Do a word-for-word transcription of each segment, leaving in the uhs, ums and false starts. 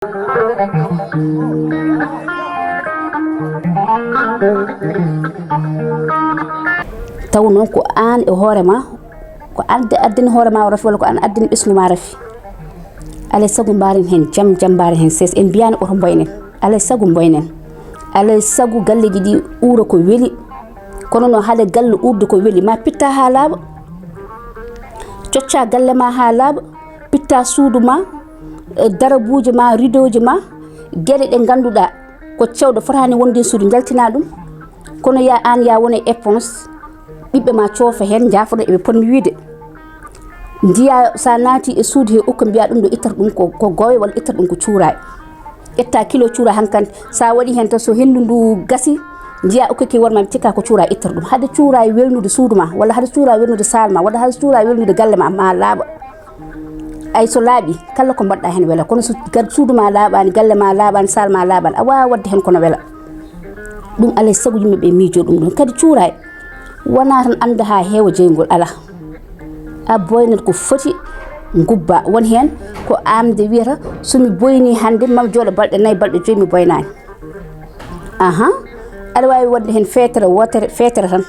Taw noon ko aan e hoore ma, ko aan de addani hoore ma o rafi, walla ko aan addani ɓesngu ma rafi. Alay sago mbaaren heen jam, jam mbaaren heen sees. En mbiyaani oto mboynen. Alay sago mboynen. Alay sago galleeji ɗi uura ko weli. Kono noon hade galle uurde ko weli, ma pitta haa laaɓa. Cocca galle ma haa laaɓa. Pitta suudu ma, eh, darabuuji ma, ridooji ma, geɗe ɗe ngannduɗaa ko cewɗo fotaani wonde e suudu, njaltina ɗum. Kono ya aan, ya wone éponge, ɓiɓɓe ma coofa heen, njaafoɗon eɓe potmi wiyde. Njiya sa naati e suudu he ukka, mbiya ɗum ɗo ittat ɗum ko, ko goowe walla ittat ɗum ko cuuraay. Ƴetta kilo cuuraay hankandi, sa waɗi heen tan, so henndu ndu gasi, njiya ukka ki worma, cikka ko cuuraay ittat ɗum. Hade cuuraay welnude suudu ma, walla hade cuuraay welnude saal ma, walla hade cuuraay welnude galle ma, ma laaɓa. Ay so laaɓi, kala ko mbaɗɗa heen wela. Kono so gad suudu ma laaɓaani, galle ma laaɓaani, saal ma laaɓaani, a waawa waɗde heen kono wela. Ɗum alay sago yimɓe ɓe miijo ɗum ɗum. Kadi cuuraay wonaa tan annda haa heewa jeyngol, alaa. A boynat ko foti ngubba. Won heen ko aamde wiyata, so mi boynii hannde, ma mi jooɗo balɗe nayi, balɗe joyi mi boynaani. Ahan, aɗa waawi waɗde heen feetere wootere, feetere tan.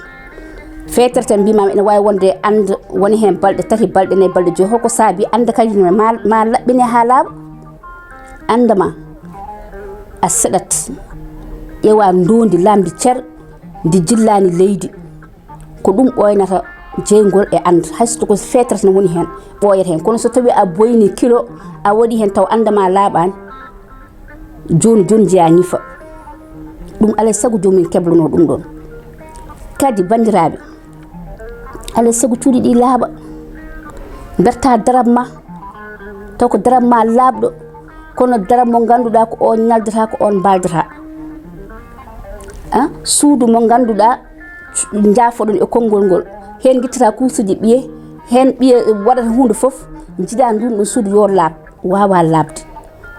Feetere tan mbiymaa ene waawi wonde annda woni heen balɗe tati, balɗe nayi, balɗe joyi. Holko saabi annda kadi no ma, ma laɓɓine haa laaɓa? Annda ma a seɗat. Ƴeewa ndoondi laamndi cer, ndi jillaani leydi. Ko ɗum ɓooynata jeyngol e annda. Hay so ko feetere tan woni heen, ɓooyata heen. Kono so tawii a boyni kilo, a waɗi heen taw annda ma laaɓaani, jooni jooni njeyaa ñifa. Ɗum alay sago joomum keblonoo ɗum ɗoon. Kadi banndiraaɓe, alay sago cuuɗi ɗi laaɓa. Mbertaa daram ma, taw ko daram ma laaɓɗo, kono daram mo ngannduɗaa ko oon ñaldataa, ko oon mbaaldataa. Ah, suudu mo ngannduɗaa njaafoɗon e konngol ngol. Heen ngittataa kuusuuji ɓiye, heen ɓiye waɗata huunde fof, njiɗaa nduun ɗoon suudu yo laaɓ, waawaa laaɓde.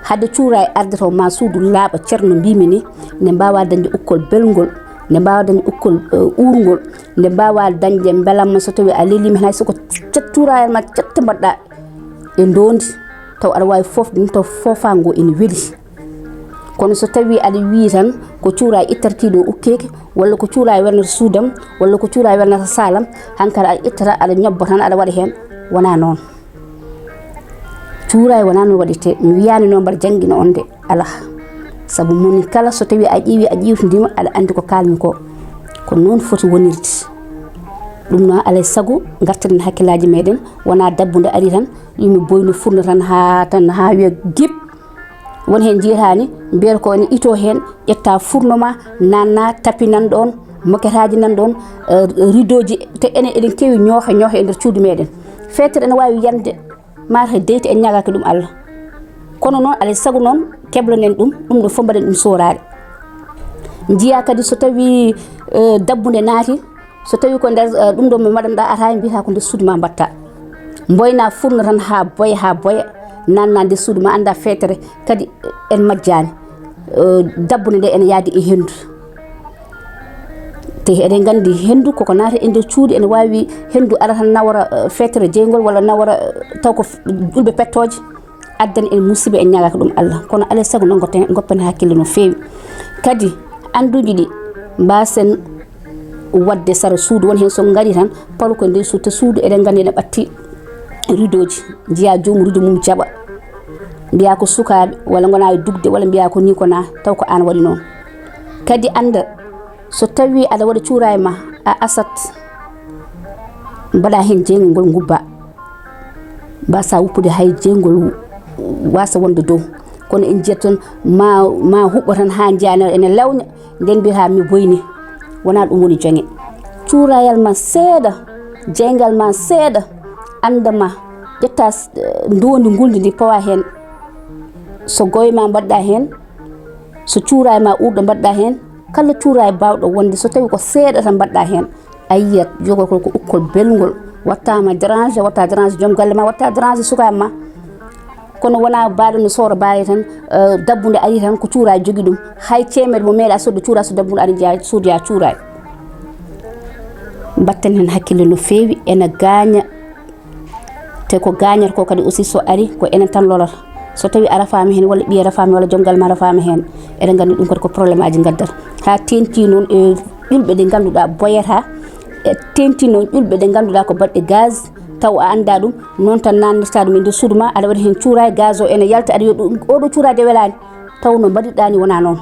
Hade cuuraay arde taw ma suudu laaɓa cer no mbiimi ni, nde mbaawaa dañde ukkol belngol, nde mbaawaa dañde ukkol, eh, uurngol, nde mbaawaa dañde mbelamma so tawii a leliima heen, hay so ko cet cuuraayal ma cette mbaɗɗaa e ndoondi, taw aɗa waawi foofde ɗum, taw foofaango ene weli. Kono so tawii aɗa wiyi tan ko cuuraay ittartiiɗo ukkeeke, walla ko cuuraay welnata suudam, walla ko cuuraay welnata saalam, hankadi aɗa ittata, aɗa ñobba tan, aɗa waɗa heen. Wonaa noon. Cuuraay wonaa noon waɗirtee. Mi wiyaani noon mbaɗa janngina on de, alaa. Sabu moni kala so tawii a ƴeewi, a ƴeewtindima, aɗa anndi ko kaalmi ko. Ko noon foti wonirde. Ɗum noon alay sago ngartiren hakkillaaji meɗen, wonaa dabbunde ari tan, yo mi boynu furno tan haa, tan haa wiya gip. Won heen njiyataani, mbiyata ko ene itoo heen, ƴetta furno ma, nanna, tapi nan ɗoon, moketaaji nan ɗoon, eh, ridooji, te enen eɗen keewi ñoohe, ñoohe e nder cuuɗi meɗen. Feetere ene waawi yande, mataw deyti en ñaagaaki ɗum Allah. Kono noon, alay sago noon, keblonen ɗum, ɗum ɗo fof mbaɗen ɗum sooraade. Njiyaa kadi so tawii, eh, dabbunde naati, so tawii ko nder, eh, ɗum ɗo mo mbaɗanɗaa ataaya, mbiyataa ko nder suudu ma mbaɗtaa. Mboynaa furno tan haa boya, haa boya, nanna nder suudu ma, anndaa feetere kadi en majjaani. Eh, dabbunde nde ene yahdi e henndu. Te eɗen nganndi henndu koko naata e nder cuuɗi, ene waawi henndu ara tan nawora, eh, feetere jeyngol walla nawora, eh, taw ko f-, ƴulɓe pettooje. Addani en musiba, en ñaagaaki ɗum Allah. Kono alay sago noon ngotten, ngoppen hakkille no feewi. Kadi annduuji ɗi mbaasen waɗde sara suudu, won heen so ngari tan palu ko nder suudu, te suudu eɗen nganndi ene ɓatti ridooji. Njiyaa joomum rido mum jaɓa. Mbiyaa ko sukaaɓe, walla ngonaa e dugde, walla mbiyaa ko nii ko naa, taw ko aan waɗi noon. Kadi annda, so tawii aɗa waɗa cuuraay ma, a asat, mbaɗaa heen jeyngol ngol ngubba. Mbaasaa woppude hay jeyngol waasa wonde dow. Kono en njiyat tan ma, ma huɓɓo tan haa njiyaa ene lawña, nden mbiyataa mi boyni. Wonaa ɗum woni joŋe. Cuurayal ma seeɗa, jeyngal ma seeɗa, annda ma, ƴetta s-, ndoondi ngulndi ndi pawa heen. So gooy ma mbaɗɗa heen, so cuuraay ma uurɗo mbaɗɗa heen, kala cuuraay baawɗo wonde so tawi ko seeɗa tan mbaɗɗa heen, a yiyat jogotoo ko ukkol belngol, wattaama déranger, watta déranger joom galle ma, watta déranger sukaaɓe ma. Kono wonaa baaɗo no soora baali tan, eh, dabbunde ari tan ko cuuraay jogi ɗum. Hay ceemeɗe mo meeɗa sodde cuuraay, so dabbunde ari njiya sodiya cuuraay. Mbatten heen hakkille no feewi, ena gaaña. Te ko gaañata ko kadi aussi so ari ko enen tan lorata. So tawi a rafaama heen, walla ɓiya rafaama, walla jom galle ma rafaama heen, eɗen nganndi ɗum kadi ko problème aji ngaddata. Haa teeŋti noon e ƴulɓe ɗe ngannduɗaa boyata, e teeŋti noon ƴulɓe ɗe ngannduɗaa ko baɗɗe gaz, taw a anndaa ɗum, noon tan naatnata ɗum e nder suudu ma, aɗa waɗa heen cuuraay, gaz o ene yalta, aɗa wiya ɗum, "Oɗo cuuraay de welaani." Taw no mbaɗirɗaa ni wonaa noon.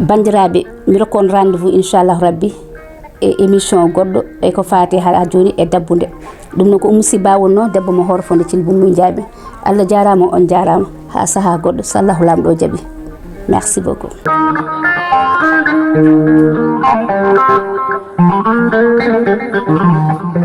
Banndiraaɓe, mi rokka on rendez-vous, inchallahu rabbi, e émission goɗɗo, e ko faati haa jooni e dabbunde. Ɗum noon ko Oumou Sy Ba wonnoo, debbo mo Hoore Fonde Thilbune Mum Jaaɓe. Allah jaaraama, on jaaraama. Haa sahaa goɗɗo, so Allahu Laamɗo jaɓi. Merci beaucoup.